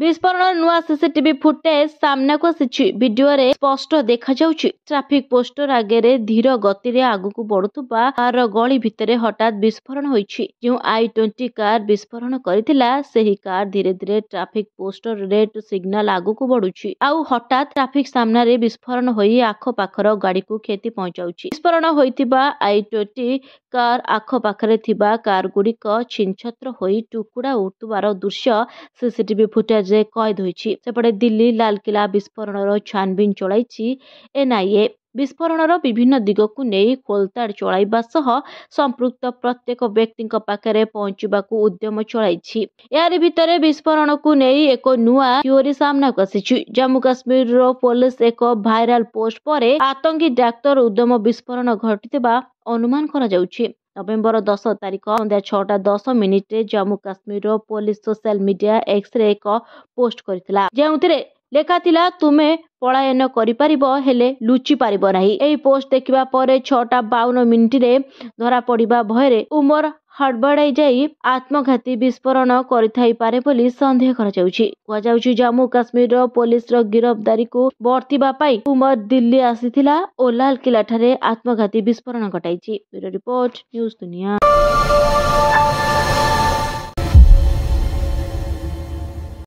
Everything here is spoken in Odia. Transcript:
ବିସ୍ଫୋରଣର ନୂଆ ସିସିଟିଭି ଫୁଟେଜ ସାମ୍ନାକୁ ଆସିଛି। ଭିଡିଓରେ ସ୍ପଷ୍ଟ ଦେଖାଯାଉଛି, ଟ୍ରାଫିକ ପୋଷ୍ଟର ଆଗରେ ଧୀର ଗତିରେ ଆଗକୁ ବଢୁଥିବା କାରର ଗଳି ଭିତରେ ହଠାତ୍ ବିସ୍ଫୋରଣ ହୋଇଛି। ଯେଉଁ I-20 car ବିସ୍ଫୋରଣ କରିଥିଲା, ସେହି କାର ଧୀରେ ଧୀରେ ଟ୍ରାଫିକ ପୋଷ୍ଟର ରେଡ୍ ସିଗ୍ନାଲ ଆଗକୁ ବଢୁଛି। ଆଉ ହଠାତ୍ ଟ୍ରାଫିକ ସାମ୍ନାରେ ବିସ୍ଫୋରଣ ହୋଇ ଆଖପାଖର ଗାଡ଼ିକୁ କ୍ଷତି ପହଞ୍ଚାଉଛି। ବିସ୍ଫୋରଣ ହୋଇଥିବା I-20 car ଆଖପାଖରେ ଥିବା କାରଗୁଡ଼ିକ ଛିନଛତ୍ର ହୋଇ ଟୁକୁଡ଼ା ଉଡୁଥିବାର ଦୃଶ୍ୟ ସିସିଟିଭି ଫୁଟେଜରେ କଏଦ ହୋଇଛି। ସେପଟେ ଦିଲ୍ଲୀ ଲାଲକିଲ୍ଲା ବିସ୍ଫୋରଣର ଛାନଭିନ୍ ଚଳାଇଛି ଏନ୍ଆଇଏ। ବିସ୍ଫୋରଣର ବିଭିନ୍ନ ଦିଗକୁ ନେଇ ଖୋଳତାଡ଼ ଚଳାଇବା ସହ ସମ୍ପୃକ୍ତ ପ୍ରତ୍ୟେକ ବ୍ୟକ୍ତିଙ୍କ ପାଖରେ ପହଞ୍ଚିବାକୁ ଉଦ୍ୟମ ଚଳାଇଛି। ଏହାରି ଭିତରେ ବିସ୍ଫୋରଣକୁ ନେଇ ଏକ ନୂଆ ଥିଓରି ସାମ୍ନାକୁ ଆସିଛି। ଜାମ୍ମୁ କାଶ୍ମୀରର ପୋଲିସ ଏକ ଭାଇରାଲ ପୋଷ୍ଟ ପରେ ଆତଙ୍କୀ ଡାକ୍ତର ଉଦ୍ୟମ ବିସ୍ଫୋରଣ ଘଟିଥିବା ଅନୁମାନ କରାଯାଉଛି। ନଭେମ୍ବର 10 ତାରିଖ ସନ୍ଧ୍ୟା 6ଟା 10 ମିନିଟରେ ଜାମ୍ମୁ କାଶ୍ମୀରର ପୋଲିସ ସୋସିଆଲ ମିଡିଆ ଏକ୍ସରେ ଏକ ପୋଷ୍ଟ କରିଥିଲା, ଯେଉଁଥିରେ ଲେଖାଥିଲା, "ତୁମେ ପଳାୟନ କରିପାରିବ, ହେଲେ ଲୁଚି ପାରିବ ନାହିଁ।" ଏହି ପୋଷ୍ଟ ଦେଖିବା ପରେ 6ଟା 52 ମିନିଟରେ ଧରାପଡ଼ିବା ଭୟରେ ଉମର ହଡବଡାଇ ଯାଇ ଆତ୍ମଘାତୀ ବିସ୍ଫୋରଣ କରିଥାଇପାରେ ବୋଲି ସନ୍ଦେହ କରାଯାଉଛି। କୁହାଯାଉଛି, ଜାମ୍ମୁ କାଶ୍ମୀରର ପୋଲିସର ଗିରଫଦାରୀକୁ ବର୍ତ୍ତିବା ପାଇଁ ଉମର ଦିଲ୍ଲୀ ଆସିଥିଲା ଓ ଲାଲକିଲ୍ଲାଠାରେ ଆତ୍ମଘାତୀ ବିସ୍ଫୋରଣ ଘଟାଇଛି। ବ୍ୟୁରୋ ରିପୋର୍ଟ, ନ୍ୟୁଜ୍ ଦୁନିଆ।